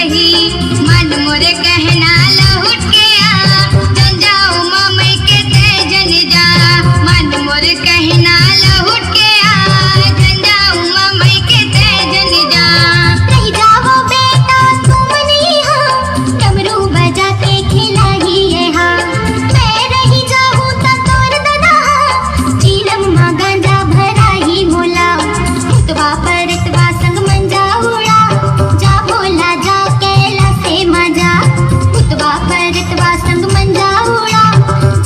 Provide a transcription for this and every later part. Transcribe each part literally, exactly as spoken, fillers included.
मन मोर कहना लहुट के आ, जन जाऊ ममई के तै जन जा। मन मोर कहना लहुट के आ, जन जाऊ ममई के तै जन जा। रही जावो बेटा तुम नहीं हो, डमरू बजा के खिलाही ये हा। मैं रही जाहूँ तब तोर ददा, चीलम मा गांजा भराही मोला। भूतवा परतवा संग मंजा उड़ा, जा भोला जा कैलासे मा जा। भूतवा परतवा संग मंजा उड़ा,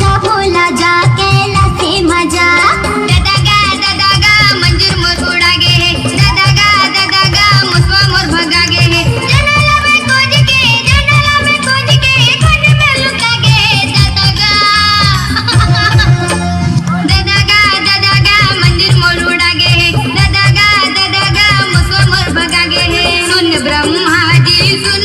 जा भोला जा कैलासे मा जा। ददा गा, ददा गा, मंजूर मोर उड़ा गे हे। ददा गा, ददा गा, मुसवा मोर भगा गे हे। जंगला में खोज के, जंगला में खोज के, खोज में लुका गे। ददा गा, ददा गा, ददा गा, मंजूर मोर उड़ा गे हे। ददा गा, ददा गा, मुसवा मोर भगा गे हे। सुन ब्रह्मा जी, सुन